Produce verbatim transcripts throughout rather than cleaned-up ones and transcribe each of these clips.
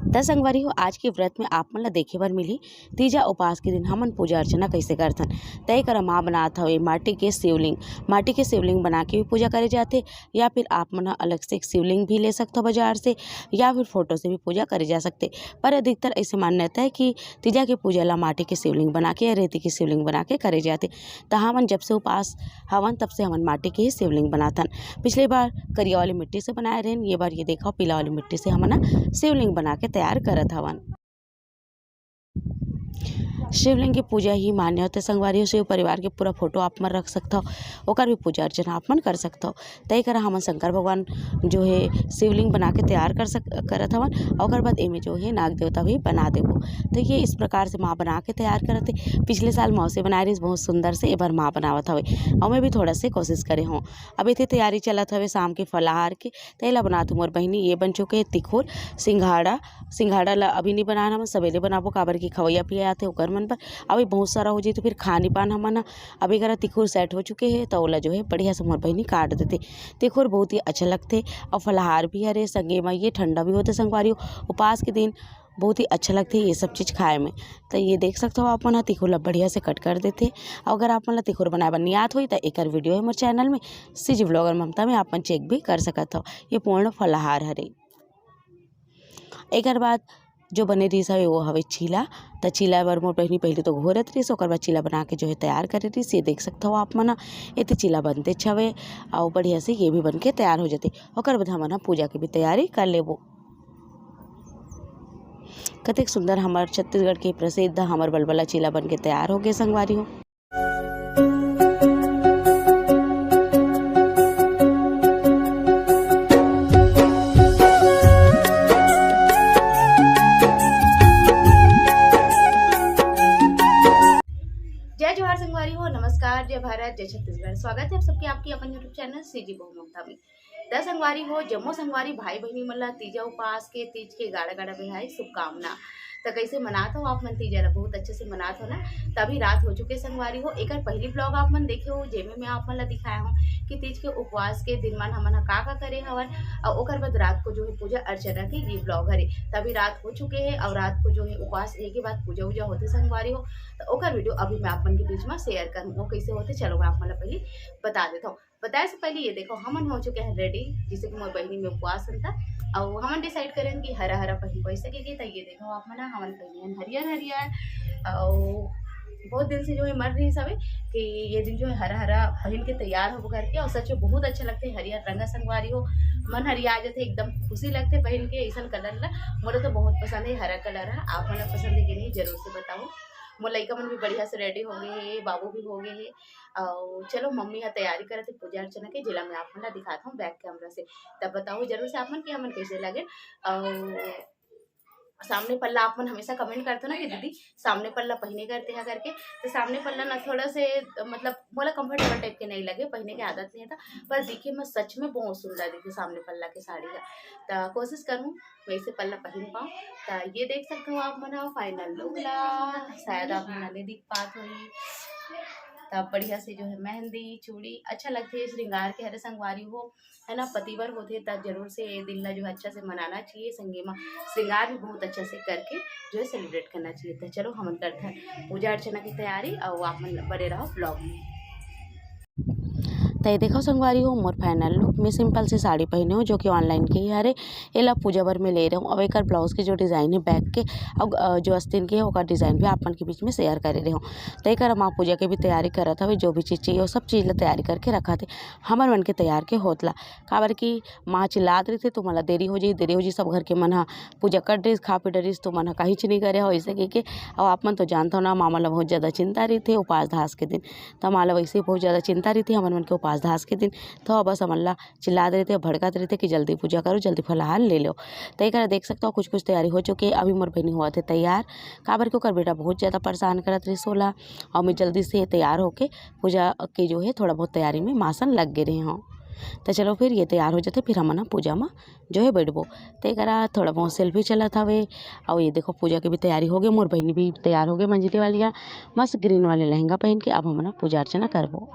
त संगवारी हो, आज के व्रत में आप मन ला देखे बर मिलही, तीजा उपास के दिन हमन पूजा अर्चना कइसे करथन। तय कर माँ बनात हवे माटी के शिवलिंग। माटी के शिवलिंग बना के भी पूजा करे जाथे, या फिर आप मन ह अलग से एक शिवलिंग भी ले सकथव बाजार से, या फिर फोटो से भी पूजा करे जा सकथे। पर अधिकतर ऐसे मान्यता है कि तीजा के पूजा ला माटी के शिवलिंग बना के या रेती के शिवलिंग बना के करे जाथे। त हमन जब से उपास हवन, तब से हमन माटी के ही शिवलिंग बनाथन। पिछले बार करिया वाली मिट्टी से बनाए रहेन, ये बार ये देखो, पीला वाली मिट्टी से हमन ह शिवलिंग बना के तैयार करत हवन। शिवलिंग के पूजा ही मान्य होथे संगवारी हो। शिव परिवार के पूरा फोटो आप मन रख सकथव, ओकर भी पूजा अर्चना आप मन कर सकथव। तय करा हमन शंकर भगवान जो है शिवलिंग बना के तैयार कर सक-, करत हवन, और ओकर बाद एमे जो है नाग देवता भी बना देबो। तो ये इस प्रकार से माँ बना के तैयार करत हे। पिछले साल मौसी बनाए रहिस बहुत सुंदर से, ए बार माँ बनावत हवे, और मैं भी थोड़ा से कोशिश करे हूँ। अब इथे तैयारी चलत हवे शाम के फलाहार के, तेला बनात हूँ मोर बहिनी। ये बन चुके हैं तिखुर, सिंघाड़ा। सिंघाड़ा ला अभी नहीं बनाना, मैं सबेरे बनाबो, काबर कि खवैया पिया आथे ओकर मन पर। अभी बहुत सारा हो जाई तो फिर खा नहीं पान हमन ह। अभी करा तिखुर सेट हो चुके हैं, तो ओला जो है बढ़िया से मोर बहिनी काट देथे। तिखुर बहुत ही अच्छा लगथे और फलाहार भी हरे, संगे म ये ठंडा भी होथे संगवारी हो। उपास के दिन बहुत ही अच्छा लगथे ये सब चीज़ खाए में। तो ये देख सकते हो आप मन ह, तिखुर ला बढ़िया से कट कर देथे। और अगर आप मन ला तिखुर बनाए बर नियात होई, तो एकर वीडियो है मोर चैनल में, सीजी ब्लॉगर ममता में, आप मन चेक भी कर सकत हो। ये पूर्ण फलाहार हरे। एकर बाद जो बने रिहिस हवे, वो हवे चीला। त चीला बर मोर बहिनी पहले तो घोरत रिहिस, ओकर बाद चीला बना के जो है तैयार करे रिहिस। ये देख सकत हो आप मन ह, एते चीला बनतेच हवे। और बढ़िया से ये भी बन के तैयार हो जाथे। ओकर बाद हमन ह पूजा के भी तैयारी कर लेबो। कतेक सुंदर हमर छत्तीसगढ़ के प्रसिद्ध हमर बलबला चीला बन के तैयार हो गे संगवारी हो। जय जोहार संगवारी हो, नमस्कार, जय भारत, जय छत्तीसगढ़। स्वागत है आप सबके आपकी अपन YouTube चैनल सीजी बहुममता में। त संगवारी हो, जम्मो संगवारी भाई बहिनी मन ला तीजा उपास के, तीज के गाड़ा गाड़ा बधाई, शुभकामना। त कइसे मनात हो आप मन तीजा ला? बहुत अच्छे से मनात हो ना? त अभी रात हो चुके संगवारी हो, एकर पहली ब्लॉग आप मन देखे हो, जेमे मैं आप मन ला दिखाया हूँ कि तीज के उपवास के दिन मन हमन ह का का करे हवन, और ओकर बाद रात को जो है पूजा अर्चना के ये ब्लॉग हरे। त अभी रात हो चुके है और रात को जो है उपवास रहे के बाद पूजा उजा होथे संगवारी हो, त ओकर वीडियो अभी मैं आप मन के बीच में शेयर करूँ। वो कैसे होथे, चलो मैं आप मन ला पहले बता देता हूँ। बताए से पहले ये देखो, हमन हो चुके हैं रेडी, जैसे कि मोर बहिनी में उपवास हन था, और हमन डिसाइड करें कि हरा हरा पहन कोई सके के, तो ये देखो आप मन, हमन पहने हैं हरियर हरियर, और बहुत दिन से जो है मन रही हवे कि ये दिन जो है हरा हरा पहन के तैयार होबो करके, और सच में बहुत अच्छा लगते हरियर रंग संगवारी हो, मन हरिया जाते, एकदम खुशी लगते पहन के ऐसन कलर ला। मोला तो बहुत पसंद है हरा कलर है, आप मन ला पसंद है कि नहीं जरूर से बताओ। मोर लइका मन भी बढ़िया से रेडी हो गए हैं, बाबू भी हो गए हैं, अउ चलो, मम्मी ह तैयारी करत हे पूजा अर्चना के, जेला मैं आप मन ला दिखात हूँ बैक कैमरा से। तब बताओ जरूर से आप मन कि हमन कैसे लगे। अउ सामने पल्ला आप मन हमेशा कमेंट करते हो ना कि दीदी सामने पल्ला पहिने करते हैं करके, तो सामने पल्ला ना थोड़ा से, मतलब, मोला कंफर्टेबल टाइप के नहीं लगे, पहिने के आदत नहीं था, पर दिखे में सच में बहुत सुंदर दिखे सामने पल्ला के साड़ी का। तो कोशिश करूँ वैसे पल्ला पहिन पाऊँ। त ये देख सकते हो आप मन ह फाइनल लुक ला, शायद आप मन नहीं दिख पात होही। त बढ़िया से जो है मेहंदी, चूड़ी अच्छा लगथे, श्रृंगार के हरे संगवारी हो, है ना, पतिवर होथे त जरूर से ये दिन ला जो है अच्छा से मनाना चाहिए। संगे म श्रृंगार भी बहुत अच्छा से करके जो है सेलिब्रेट करना चाहिए। त चलो हमन करथन पूजा अर्चना की तैयारी, अउ आप मन बने रहो ब्लॉग में। त ये देखो संगवारी हो, मोर फाइनल लुक में सिंपल से साड़ी पहने हो, जो कि ऑनलाइन के ही हरे। एला पूजा बर में ले रहे हूँ। अब एकर ब्लाउज के जो डिजाइन है बैक के, अउ, अ, जो आस्तीन के है, ओकर डिजाइन भी आप मन के बीच में शेयर करे रहे हूँ। त एकर माँ पूजा के भी तैयारी करत हवे, जो भी चीज चाहिए, वो सब चीज ला तैयारी करके रखत हे, हमर मन के तैयार के होत ला। काबर कि माँ चिल्लात रहिथे, "तुमन ला देरी हो जाही, देरी हो जाही, सब घर के मन ह पूजा कर डरिस, खा पी डरिस, तुमन ह काहीच नइ करे हो," अइसे कहिके। अउ आप मन तो जानत हो ना, माँ मन ला बहुत ज्यादा चिंता रहिथे उपास धास के दिन। त माँ ला वैसे ही बहुत ज्यादा चिंता रहिथे हमन मन के उपास धास के दिन। तो बस हमन ला चिल्लात रहिथे, भड़कात रहिथे कि जल्दी पूजा करो, जल्दी फलाहार ले लो। त एकरा देख सकत हो, कुछ कुछ तैयारी हो चुके हे। अभी मोर बहिनी होवत हे तैयार, काबर कि ओकर बेटा बहुत ज्यादा परेशान करत रहिस ओला, अउ मैं जल्दी से तैयार होके पूजा के जो है थोड़ा बहुत तैयारी में मासन लग गे रहे हूँ। त चलो फिर ये तैयार हो जाथे, फिर हमन ह पूजा म जो है बैठबो। त एकरा थोड़ा बहुत सेल्फी चलत हवे, अउ ये देखो पूजा के भी तैयारी हो गे, मोर बहिनी भी तैयार हो गे, मंजली वाली ह मस्त ग्रीन वाले लहंगा पहन के। अब हमन ह पूजा अर्चना करबो।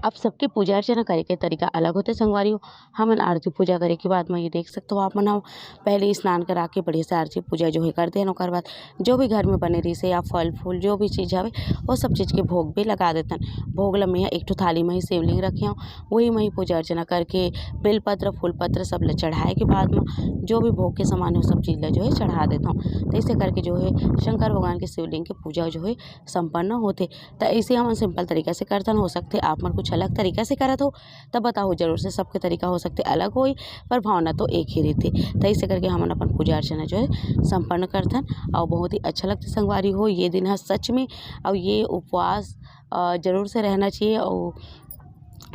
अब सबके पूजा अर्चना करे के तरीका अलग होथे संगवारी हो। हमन आरती पूजा करे के बाद म ये देख सकत हो आप मन ह, पहले स्नान करा के बढ़िया से आरती पूजा जो है करथे, ओकर बाद जो भी घर में बने रहिसे या फल फूल जो भी चीज हवे, वो सब चीज के भोग भी लगा देथन। भोग ल मैं एक ठो थाली में ही शिवलिंग रखे हव, वही में ही पूजा अर्चना करके बेलपत्र, फूल पत्र सब ल चढ़ाए के बाद म जो भी भोग के सामान है, वो सब चीज ल जो है चढ़ा देथव। तो ऐसे करके जो है शंकर भगवान के शिवलिंग के पूजा जो है संपन्न होथे। तो ऐसे हमन simple तरीका से करथन, हो सकथे आप मन कुछ अलग तरीका से करत हो, तब बताओ जरूर से। सबके तरीका हो सकथे अलग होई, पर भावना तो एक ही रहिथे। तो ऐसे करके हमन अपन पूजा अर्चना जो है संपन्न करथन, और बहुत ही अच्छा लगथे संगवारी हो ये दिन ह सच में। और ये उपवास अ, जरूर से रहना चाहिए, और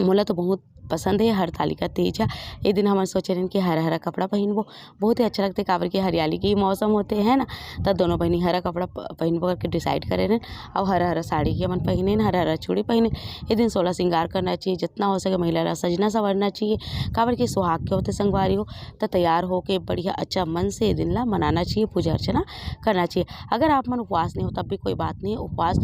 मोला तो बहुत पसंद है हरतालिका तीज ह। ये दिन हमन सोचे रहन कि हरा हरा कपड़ा पहिनबो, बहुत ही अच्छा लगथे, काबर कि हरियाली के ही मौसम होथे, है ना। त दोनों बहिनी हरा कपड़ा प-, पहिनबो करके decide करे रहन, और हरा हरा साड़ी के हमन पहिने, हरा हरा चूड़ी पहिने। ये दिन सोलह श्रृंगार करना चाहिए, जितना हो सके महिला ला सजना संवरना चाहिए, काबर कि सुहाग के होथे संगवारी हो। त तैयार होके बढ़िया अच्छा मन से ये दिन ला मनाना चाहिए, पूजा अर्चना करना चाहिए। अगर आप मन उपवास नहीं हो तब भी कोई बात नहीं है, उपवास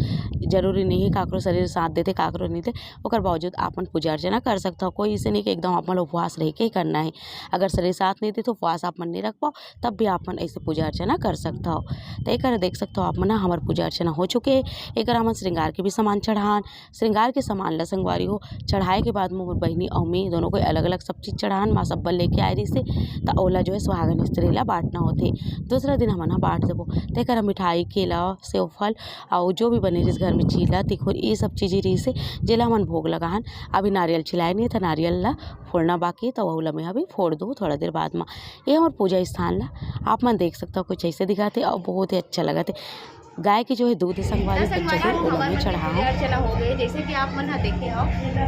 जरूरी नहीं है काकरो शरीर साथ देथे काकरो नहीं दे, ओकर बावजूद आप मन पूजा अर्चना कर सकत हो। कोई इसे नहीं कि एकदम आप मन उपवास रह के ही करना है। अगर शरीर साथ नहीं दे तो उपवास आप मन नहीं रख पाओ, तब भी आप मन ऐसे पूजा अर्चना कर सकत हो। तो एक देख सकत हो आप मन ह, हमर पूजा अर्चना हो चुके है। एक हमन श्रृंगार के भी सामान चढ़ान, श्रृंगार के सामान ला संगवारी हो चढ़ाए के बाद मोर बहिनी अउ मैं दोनों कोई अलग-अलग सब चीज चढ़ान, माँ सब्बल लेके आए रहिसे, त ओला जो है सुहागन स्त्री ला बांटना होथे। दूसरा दिन हमन ह बांट देबो। तेकर मिठाई, केला, सेव फल अउ जो भी बने रहिस घर में चीला, तिखुर, ये सब चीज रहिसे, जेला हमन भोग लगाहन। अभी नारियल छिलाए नहीं त नारियल ला फोड़ना बाकी, त ओला मैं अभी फोड़ दूँ थोड़ा देर बाद म। ये हमर पूजा स्थान ला आप मन देख सकत हो, कुछ ऐसे दिखाते अउ बहुत ही अच्छा लगत है। गाय के जो है दूध संगवारी तो बच्चा संगवारी दूध हो, ओला हमर मैं मन के चढ़ाहूँ। पूजा अर्चना हो गए, जैसे कि आप मन ह देखे हो।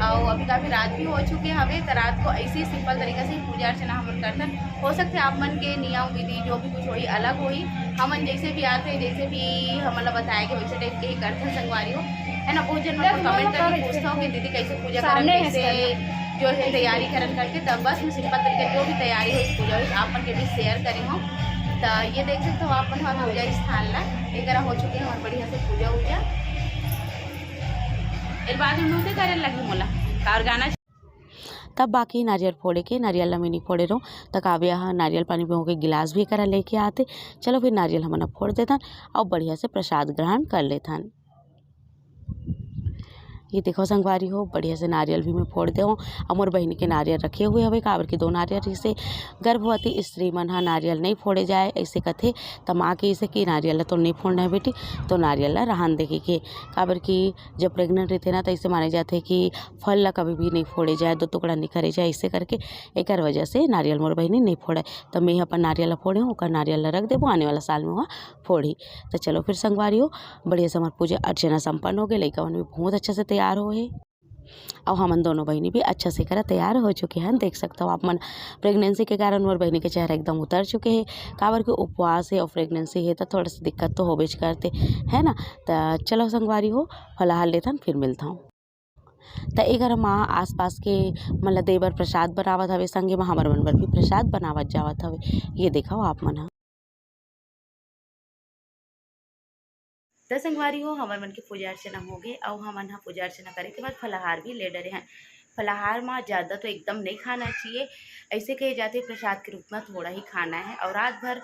और अभी काफी रात भी हो चुके हवे, तो रात को ऐसे ही simple तरीका से ही पूजा अर्चना हमन करथन। हो सकथे आप मन के नियम विधि जो भी कुछ होई अलग होई। हमन जैसे भी आथे, जैसे भी हमन ला बताए के वैसे type के ही करथन संगवारी हो, है ना। बहुत जन मन comment करके पूछता हो कि दीदी कैसे पूजा करन, सामने है कैसे जो है तैयारी करन करके, तब बस में simple तरीका जो भी तैयारी हो पूजा हो आप मन के भी share करे हो। त ये देख सकते हो आप मन हमार पूजा स्थान ला एकरा हो चुके हमार बढ़िया से पूजा उजा। एक बाद में मुंह से करे लगी मोला का और गाना। तब बाकी नारियल फोड़े के, नारियल ला मैं नहीं फोड़े रहूँ, त काव्या ह नारियल पानी पियो के गिलास भी एकरा लेके आते। चलो फिर नारियल हमन फोड़ देथन और बढ़िया से प्रसाद ग्रहण कर लेथन। ये देखो संगवारी हो, बढ़िया से नारियल भी मैं फोड़ दे हूँ। और मोर बहिनी के नारियल रखे हुए हवे, काबर कि दो नारियल रहिसे। गर्भवती स्त्री मन ह नारियल नहीं फोड़े जाए, ऐसे कथे। त माँ के इसे कि नारियल ला तो नहीं फोड़ना है बेटी, तो नारियल ला रहन दे के, काबर कि जब pregnant रहिथे ना, त ऐसे माने जाथे कि फल ला कभी भी नहीं फोड़े जाए, दो टुकड़ा नहीं करे जाए, ऐसे करके एकर वजह से नारियल मोर बहिनी नहीं फोड़े। त मैं अपन नारियल ला फोड़े हूँ, ओकर नारियल ला रख देबो, आने वाला साल में वह फोड़ी। त चलो फिर संगवारी हो, बढ़िया से हमर पूजा अर्चना संपन्न हो गए, लइका मन भी बहुत अच्छा से तैयार हो हे। अउ हमन दोनों बहिनी भी अच्छा से करा तैयार हो चुके हैं। देख सकते हो आप मन, pregnancy के कारण मोर बहिनी के चेहरा एकदम उतर चुके हे, काबर के उपवास हे और pregnancy हे, त थोड़ा सा दिक्कत तो होबेच करते, है ना। त चलो संगवारी हो, फलाहार लेथन, फिर मिलता हूँ। त एकर माँ आसपास के मन ल दे बर प्रसाद बनावत हवे, संगे म हमर मन बर भी प्रसाद बनावत जावत हवे। ये देखो आप मन ह। त संगवारी हो, हमर मन के पूजा अर्चना हो गे, अउ हमन ह पूजा अर्चना करे के बाद फलाहार भी ले डरे हन। फलाहार म ज़्यादा तो एकदम नहीं खाना चाहिए, ऐसे कहे जाथे प्रसाद के रूप में थोड़ा ही खाना है और रात भर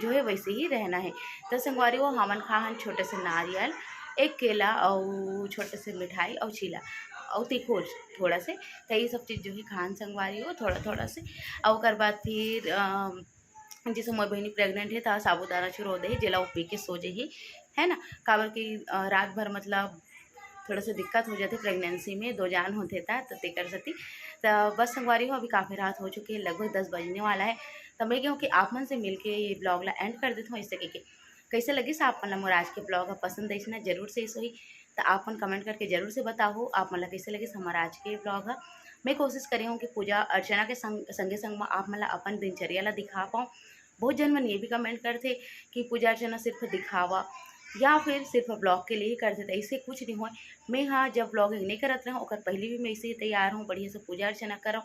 जो है वैसे ही रहना है। त संगवारी हो, हमन खाहन छोटे से नारियल, एक केला अउ छोटे से मिठाई अउ चीला अउ तिखोर थोड़ा से। त ये सब चीज़ जो है खाहन संगवारी हो थोड़ा थोड़ा से। अउ ओकर बाद फिर अ, जैसे मोर बहिनी pregnant है त साबूदाना चुरो दे, जेला वो पी के सो जही, है ना। काबर कि अ, रात भर मतलब थोड़ा सा दिक्कत हो जाथे pregnancy में, दो जान होथे त, त तेकर सेती। त बस संगवारी हो, अभी काफ़ी रात हो चुके है, लगभग दस बजने वाला है। त मैं कहूँ कि आप मन से मिलके ये vlog ला end कर देथों, ऐसे कहिके। कैसे लगिस आप मन ला मोर आज के vlog ह? पसंद आइस ना, जरूर से होही। त आप मन comment करके जरूर से बताओ, आप मन ला कैसे लगिस हमार आज के vlog ह। मैं कोशिश करे हूँ कि पूजा अर्चना के संग, संगे संग म आप मन ला अपन दिनचर्या ला दिखा पाऊँ। बहुत जन मन ये भी comment करथे कि पूजा अर्चना सिर्फ दिखावा या फिर सिर्फ vlog के लिए ही करथे, त ऐसे कुछ नहीं होय। मैं हाँ जब vlogging नहीं करत रहूँ, ओकर पहले भी मैं ऐसे ही तैयार हूँ, बढ़िया से पूजा अर्चना करव।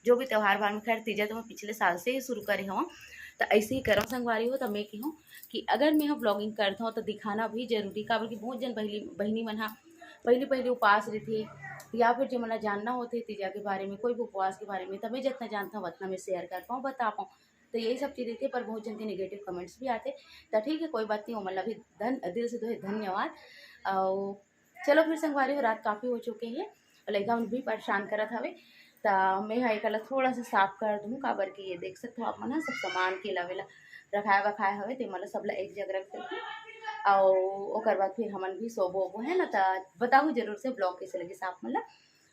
जो भी त्योहार बार में, खैर तीजा तो मैं पिछले साल से ही शुरू करे हूँ, त ऐसे ही करव संगवारी हो। त मैं कहूँ कि अगर मैं ह vlogging करत हूँ त दिखाना भी जरूरी, काबर कि बहुत जन बहिनी, बहिनी मन ह पहली पहली उपास रहिथे, या फिर जेमन ला जानना होथे तीजा के बारे में, कोई भी उपवास के बारे में, त मैं जितना जानथव उतना मैं शेयर कर पाऊँ, बता पाऊँ। तो यही सब चीज़ रहिथे, पर बहुत जन के नेगेटिव कमेंट्स भी आथे। तो ठीक है, कोई बात नहीं, ओमन ला भी धन दिल से दोहे धन्यवाद। और चलो फिर संगवारी हो, रात काफ़ी हो चुके हे और लइका मन भी परेशान करत हवे, त मैं हा एकर ला थोड़ा सा साफ कर दूँ, काबर कि ये देख सकत हो आप मन ह, सब सामान केला वेला रखाए बखाए हवे, ते मन ला सब ला एक जगह रख देती। और ओकर बाद फिर हमन भी सोबो ओबो, है ना, त बताहू जरूर से ब्लॉग कैसे लगिस आप मन ला।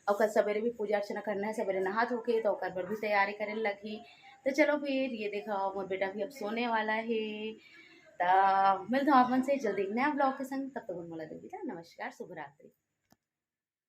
और कल सवेरे भी पूजा अर्चना करना है, सवेरे नहा धो के, तो ओकर बर भी तैयारी करे लगही। तो चलो फिर, ये देखो मोर बेटा भी अब सोने वाला है। तो मिलता हूँ आप मन से जल्दी एक नया ब्लॉग के संग, तब तक मोला दो विदा, नमस्कार, शुभ रात्रि।